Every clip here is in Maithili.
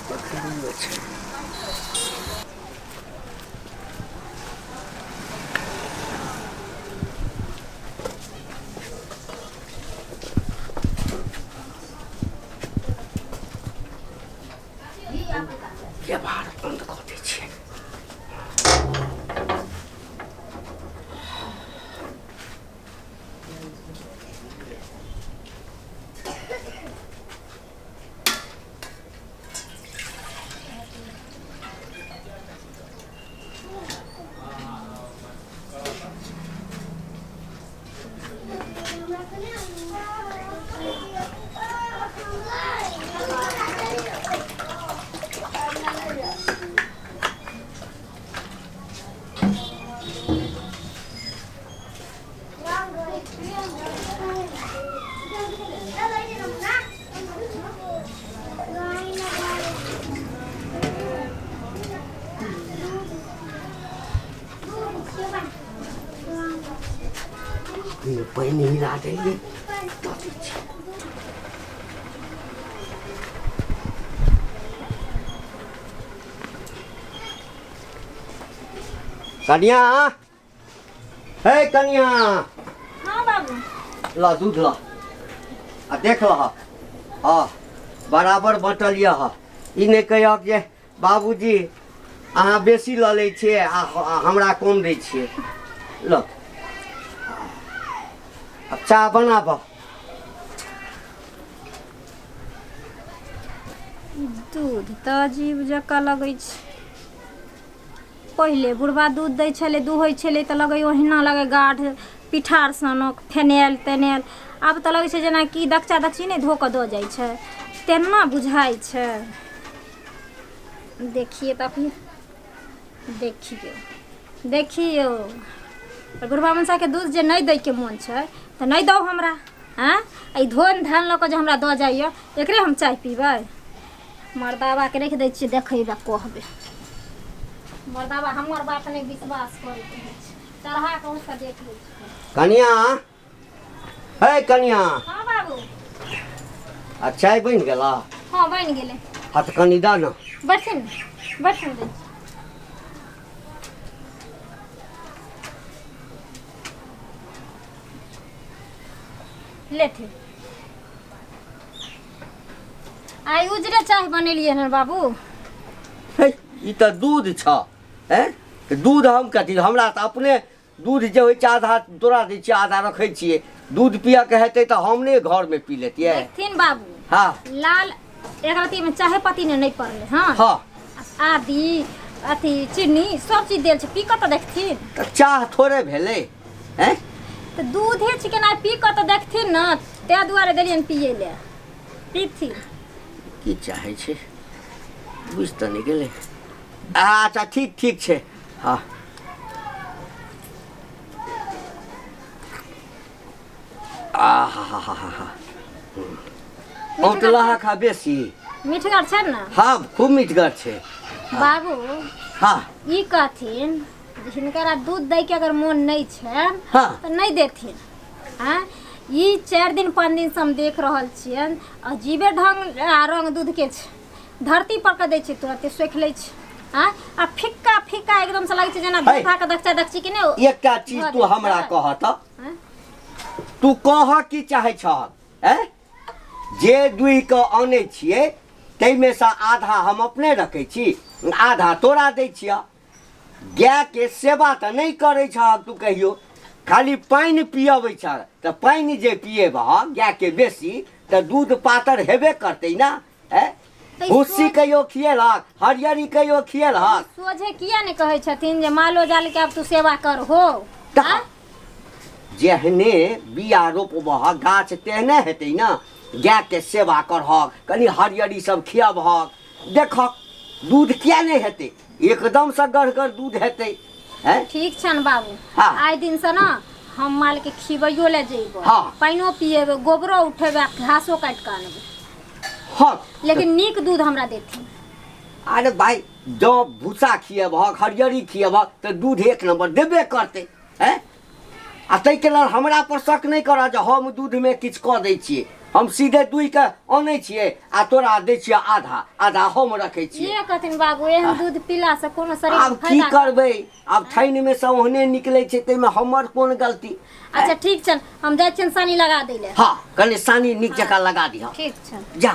बकरियो छै। केबाड़ बन्द कऽ दै छियै। एहिमे पानि मिला देलियै, दऽ दै छियै। कनिया, हे कनिया। हाँ बाबू। ल दूध ल आ देख लह। हाँ, बराबर बँटल यऽ। ई नहि कहियक जे बाबूजी अहाँ बेसी लऽ लै छियै आ हमरा कम दै छियै। ल, आब चाह बनाबह। दूध तऽ अजीब जकाँ लगै छै। पहिले बुढ़बा दूध दै छलै, दुहै छलै तऽ लगै ओहिना लगै गाढ़ पिठार सनक, फेनायल तेनायल। आब तऽ लगै छै जेनाकि दकचा दकची नहि धो कऽ दऽ जाइ छै, तेना बुझाइ छै। देखिए तऽ अखनी देखियौ, देखियौ, बुढ़बा मनसाके दूध जे नहि दैके मोन छै तऽ नहि दौ हमरा। आँय, एहि धोन धान लऽ कऽ जे हमरा दऽ जाइए, एकरे हम चाय पीबै? मर्दाबाके राखि दै छियै, देखैबे कहबै। मर्दाबा हमर बात नहि विश्वास करैत रहै छै। चढ़ा कऽ उठि कऽ देख लै छियै। कनिया, हे कनिया। हाँ बाबू। आ चाय बनि गेला? हाँ, बनि गेलै। हाँ, तऽ कनि दऽ ने। बैठिन, बैठिन, दै छी। लेथिन। आइ उजरे चाय बनेलियै हन बाबू। हे, ई तऽ दूध छ। हैं, तऽ दूध हम कथी, हमरा तऽ अपने दूध जे होइ छै आधा तोरा दै छियै, आधा रखै छियै। दूध पियऽके हेतै तऽ हम नहि घरमे पी लेतियै? देखथिन बाबू। हाँ। लाल एक रत्ती में चाहे पत्ती ने नहीं पड़ले। हाँ। हाँ। आदि अथी चीनी सब चीज देल छै, पी कऽ तऽ देखथिन। तऽ चाह थोड़े भेलै हैं? तऽ दूधे छिकै ने, पी कऽ तऽ देखथिन ने, ताहि दुआरे देलियनि पियै लए, पीथिन। की चाहै छै बुझि तऽ नहि गेलै। अच्छा, ठीक ठीक छै। हँ, आहा, औटलाहा खा बेसी मिठगर छै ने? हँ, खूब मिठगर छै बाबू। हँ। ई कहथिन जे हिनकरा दूध दैके अगर मोन नहि छनि तऽ नहि देथिन। आँय, ई 4 दिन 5 दिनसँ हम देख रहल छियनि, अजीबे ढंग आ रंग दूधके छै। धरती पर के दै छै, तुरते सोखि लै छै। आँय, आ फिक्का फिक्का एकदमसँ लगै छै जेना है। दूध कऽ दकचा दकची कि नहि। एकटा चीज धऽ तू दै हमरा छै। कह तऽ। आँय? तू कह की चाहै छह? ऐं, जे दुहि कऽ अनै छियै ताहिमे सँ आधा हम अपने रखै छी, आधा तोरा दै छियह। गायके सेवा तऽ नहि करै छह तू कहियो, खाली पानि पियबै छह। तऽ पानि जे पियेबह गायके बेसी तऽ दूध पातर हेबे करतै ने। ऐं, तऽ भुस्सी कहियो खियेलहक? हरियरी कहियो खियेलहक? सोझे किया नहि कहै छथिन जे मालो जाल के आब तू सेवा कर हो? तऽ आँय? जेहने बिया रोपबह गाछ तेहने हेतै ने। गायके सेवा करहक, कनि हरियरी सब खियबहक, देखहक दूध किया नहि हेतै, एकदमसँ गढ़गर दूध हेतै। हैं? ठीक छनि बाबू। हाँ। आइ दिनसँ ने हम मालके खिबैयो लए जेबै, हाँ। पानिओ पिएबै, गोबरो उठेबै आ घासो काटि कऽ आनबै। हँ। लेकिन नीक दूध हमरा देथिन। अरे भाइ, जँ भूसा खियबहक, हरियरी खियबहक तऽ दूध एक नम्बर देबे करतै। हैं, आ ताहिके लेल हमरा पर शक नहि करह जे हम दूधमे किछु कऽ दै छियै। हम सीधे दुहि कऽ अनै छियै आ तोरा दै छियै आधा आधा हम रखै छियै। ये कहथिन बाबू, एहन दूध पीला से कोनो शरीर आब में की फायदा? करबै आब, थैनमे से ओहने निकलै छै, ताहिमे हमर कोन गलती? अच्छा ठीक छनि, हम जाइ छियनि सानी लगा दै लए। हँ, कनि सानी नीक जकाँ लगा दिहऽ। ठीक छनि। जा,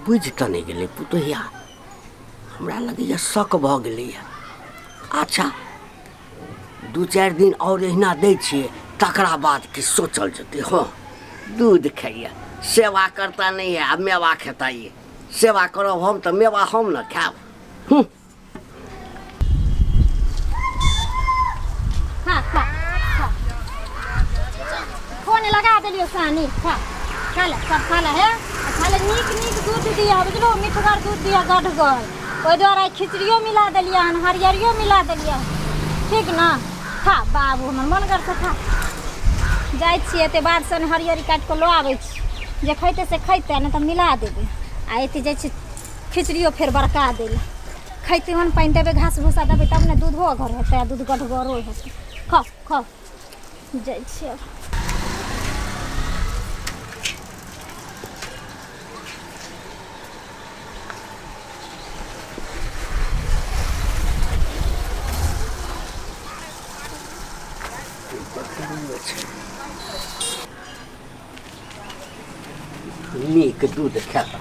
बुझि तऽ नहि गेलै पुतोहिया, हमरा लगैए शक भऽ गेलैए। अच्छा, 2-4 दिन आओर एहिना दै छियै, तकरा बाद कि सोचल जेतै। हँ, दूध खाइए, सेवा करता नहीं है, आ मेवा खेता। ये सेवा करब हम तऽ मेवा हम ने खायब। हूँ। खा खा खा, फोन लगा देलियो सानी, खा खा ले, सब खा ले। हे खा ले, नीक नीक दूध दिया, बुझलो, मिठगर दूध दिया, गढ़गर। ओहि दुआरे आइ खिचड़ियो मिला देलियै हन, हरियरियो मिला देलियै हन। ठीक ने? खा बाबू, हमर मनगर से खा। जाइ छियै एते बादसँ ने हरियरी काटि कऽ लऽ आबै छी, जे खैतै से खैतै, नहि तऽ मिला देबै। आ एते जाइ छी खिचड़ियो फेर बड़का दै लए। खैतै हन, पानि देबै, घास भूसा देबै, तब ने दूधो अगर हेतै आ दूध गढ़गरो हेतै। खाउ खाउ, जाइ छियै आब। नीक दूध खेता।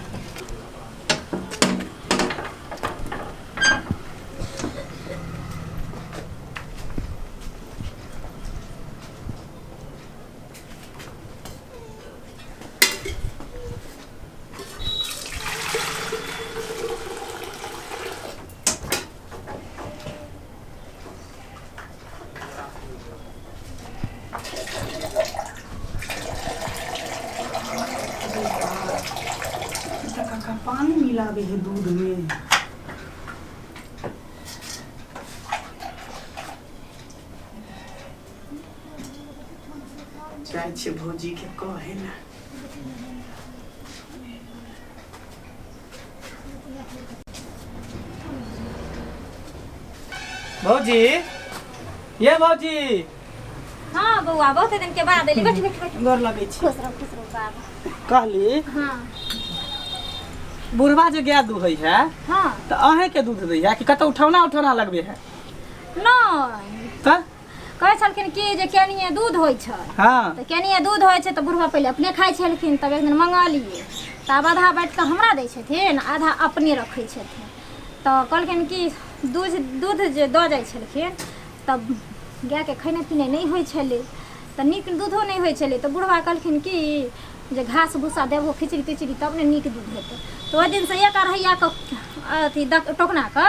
तऽ काका पानी मिलाबै है दूध में? जाइ छियै भौजी के कहै लए। भौजी, ये भौजी। हाँ बौआ, बहुत दिन के बाद एली। बैठ बैठ बैठ। गोर लगै छी। खुश रहो, खुश रहो बाबा। कहली, हाँ। बुढ़वा जे गाय दूहै है, हाँ, तऽ अहें के दूध दै है कि कतौ उठौना उठौना लगबे है? नहीं। तऽ कहै छलखिन कि जे केनिये दूध होइ छै। हाँ। तऽ केनिये दूध होइ छै तऽ बुढ़वा पहिले अपने खाइ छलखिन, तब एक दिन मंगलियै तऽ आब आधा बाँटि कऽ हमरा दै छथिन, आधा अपने रखै छथिन। तऽ कहलखिन कि दूध दूध जे दऽ जाइ छलखिन तब गायके खेनाइ पिनाइ नहि होइ छलै, तऽ नीक दूधो नहि होइ छलै। तऽ बुढ़वा कहलखिन कि जे घास भूसा देबहो, खिचड़ी तिचड़ी, तब ने नीक दूध हेतै। तऽ ओहि दिनसँ एक अढ़ैयाके अथी टोकनाके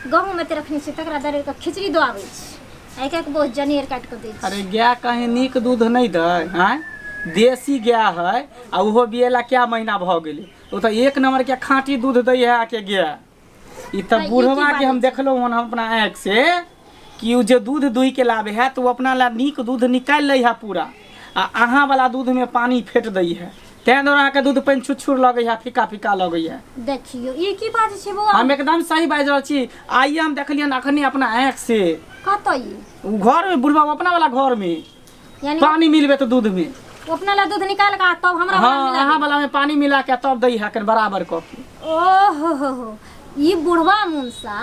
गहूँम एते रखने छी, तकरा दरड़ि कऽ खिचड़ी दऽ आबै छी, एक एक बहुत जनेर काटि कऽ दै छी। अरे गाय कहीं नीक दूध नहि दै आँय? देसी गाय है आ ओहो बियेला क्या महीना भऽ गेलै, ओ तऽ एक नंबर के खाँटी दूध दै है आके गाय ई। तऽ तऽ ई की बूढ़वा के हम बाजै छी? देखलहुँ हन हम अपना आँखि से कि ओ जे दूध दुहि के लाबै है तऽ ओ अपना ला नीक दूध निकालि लै है पूरा आ अहाँ वाला दूध में पानी फेट दै है, तें दुआरे अहाँके दूध पानि छुछुर लगै है, फीका फीका लगै है। देखियौ, ई की बाजै छी बौआ? हम एकदम सही बाजि रहल छी। आइए हम देखलियनि अखने अपना आँखि से। कतऽ ई? ओ घर में, बुढ़वा अपना वाला घर में। यानी पानी मिलबे तऽ दूध में ओ अपना ला दूध निकाल कऽ आ तब हमरा वाला हाँ, मिला अहाँ दै। वाला में पानी मिला के तब दै है कनि बराबर कऽ के। ओ हो हो हो, ई बुढ़वा मुनसा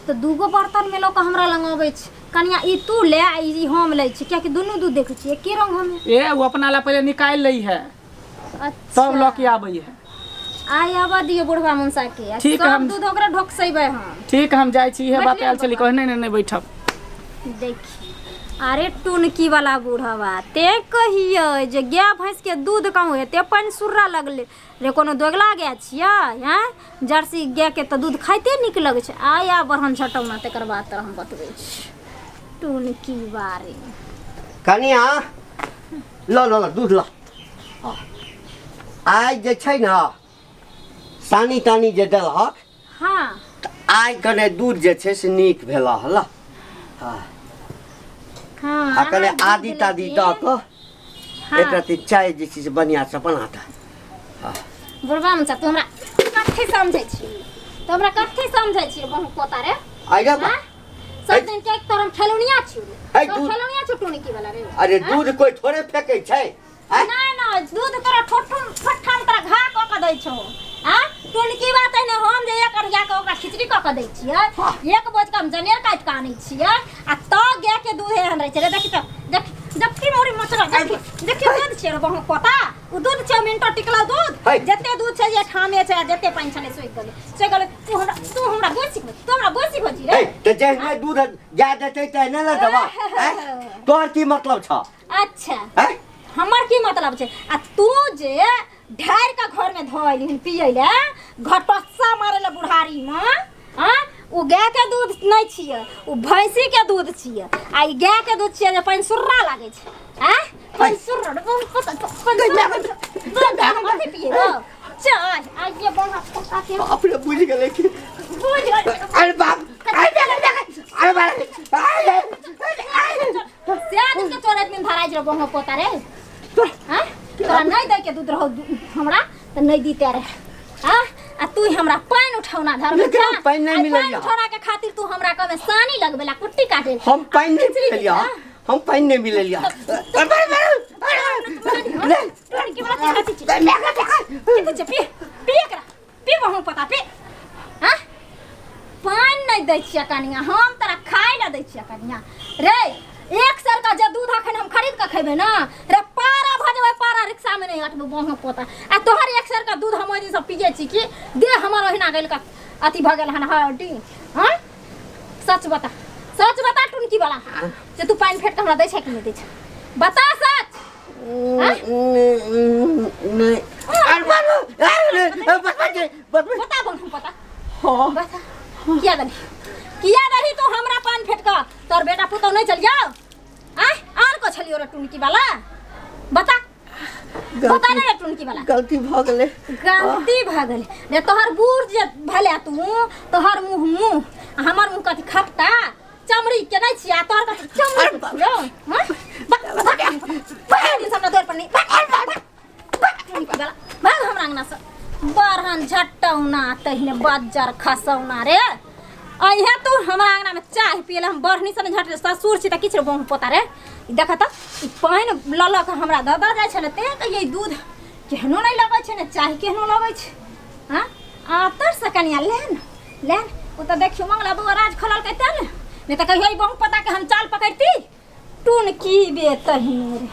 तऽ दूगो बर्तन में लऽ कऽ हमरा लग अबै छै। कनिया, ई तू ले आ ई हम लै छी, कियाकि दुनू दूध देखै छी एके रंग हमे। ए, ओ अपना ला पहिले निकालि लै है, अच्छा, तब लऽ के आबै है। आइ आबऽ दियौ बुढ़वा मुनसा के आ ठीक, सब हम दूध ओकरा ढोकसेबै हम। ठीक, हम जाइ छी, इहे बात बैठले आयल छली। बौआ। कहे नहि नहि नहि बैठब। देखी, अरे टुनकी वाला बुढ़वा, ते कहियै जे गाय भैंस के दूध कहूँ एते पानि सुर्रा लगले रे? कोनो दोगला गाय छियै? हैं, जर्सी गाय के तऽ दूध खाइते नीक लगै छै। आइ आ बढ़न छटौना, तकर बाद तोरा हम बतबै छी टुनकी बारे। कनिया, ल ल ल, दूध ल। हँ। आइ जे छै ने सानी तानी जे देलहक, हाँ, तऽ आइ कने दूध जे छै से नीक भेल हँ ल। हँ। हाँ। आ कने अहाँ दूध आदि तादि लेकिन दऽ कऽ हाँ। एक रत्ती चाय जे छै से बढ़िआँसँ बना दे। बुढ़वा में तू हमरा कथी समझै छी? तू हमरा कथी समझै छी बहु पोता रे? आइ रे बा। हाँ? सब दिन के एक तरह खेलौनिया छी रे। ऐ तोर दूध खेलौनिया छी टुनकी वाला रे। अरे हाँ? दूध कोइ थोड़े फेकै छै। आँय? नहीं नहीं, दूध तोरा ठोठुम ठोठाम तोरा घा क के दै छौ। आ टुनकी बात है ने, हम जे एक अढ़िया के ओकरा खिचड़ी क के दै छियै, हाँ। एक बोझ के हम जनेर काटि के आनै छियै, आ त गाय के दूध एहन रहै छै रे। देखी त देख, देखी मोरी मचरा, देखी देखी दूध छै रे बहु पोता, उ दूध छै मिनटो टिकलो दूध। है। जते दूध छै जे ठामे छै, आ जते पानि छलै सुखि गेलै, सुखि गेलै। तू हमरा बोल सिखबै, तू हमरा बोल सिखबै छी रे? हे, तऽ जहिने दूध गाय देतै तहिने ने देबह। आँय? तोहर की मतलब छौ? अच्छा। आँय? हमर की मतलब छै? आ तू जे ढारि के घर में धो अयलहिन पियै ले, घटस्सा मारे ले बुढ़ारी में, आँ, उ गाय के दूध नहीं छियै, उ भैंसी के दूध छियै। आ ई गाय के दूध छियै जे पानिसुर्रा लागै छै। आँ, पानिसुर्रा कथी पियै? चल आइए बड़ा पोता के। अपने बुझि गेलै कि बुझ गेल। अरे बाप, अरे बाप, अरे बाप, अरे से दिन के चोर दिन धराइ छै बहु पोता रे। हाँ, तोरा नहीं दै के दूध रहो हमरा तऽ नहीं दीते रे। हाँ, आ तू हमरा पानि उठौना धर। लेकिन हम पानि नहि मिलैया। उठौना के खातिर तू हमरा कमे सानी लगबेला, कुट्टी काटे। हम पानि नहि मिलेलिया, हम पानि नहि मिलेलिया। के बड़ा कथी छै, कथी छै? पी पी एकरा पी, बहु पता पी। हाँ, पानि नहि दै छियै कनिया, हम तोरा खाय लए दै छियै कनिया रे। एक सेर का जे दूध अखन हम खरीद के खेबै ना रे, पारा भऽ जेबै पारा, रिक्शा में नहीं हटबै बहु पोता। आ तोहर एक सेर का दूध हम ओहि दिनसँ पियै छी कि देह हमर ओहिना गेल का अथी भऽ गेल हन हड्डी। हाँ, सच बता, सच बता टुनकी वाला, जे तू पानि फेट के हमरा दै छै कि नहि दै छै? बता सच। नहि, अरे बाप, अरे बस। बता बहु पता। हाँ। बता, किया दही, किया दही तू हमरा पानि फेट कऽ? तोर बेटा पुतौह नहीं चल जाओ आय आर को छलियो रे टुनकी वाला? बता, बता ने रे टुनकी वाला। गलती भऽ गेलै। गलती भऽ गेलै रे। तोहर बूढ़ जे भेले तू, तोहर मुँह मुँह आ हमर मुँह कथी खपटा चमड़ी के नहीं छियै? आ तोहर कथी चमड़ी के छियौ? हाँ? बक, बक, बक, दिन हमरा दौड़ पर नहीं। बक, बक, बक, टुनकी वाला, भाग हमरा अंगना से। बरहन झटौना तहिने बज्जर खसौना रे। अइहे तू हमरा अंगना में चाय पियले, हम बढ़नी से झट ससुर छी तऽ किछु बहु पोता रे। ई देख तऽ, ई पानि लऽ लऽ कऽ हमरा दऽ दऽ जाइ छलै, तें कहियै ई दूध केहनो नहि लगै छै ने चाय केहनो लगै छै। हँ, आ तर से कनिया ले ने, ले ने। ओ तऽ देखियौ मंगला बौआ राज खोललकै तें ने, नहि तऽ कहियो ई बहु पोता के हम चाल पकड़ती टुनकी बे तहिने रे।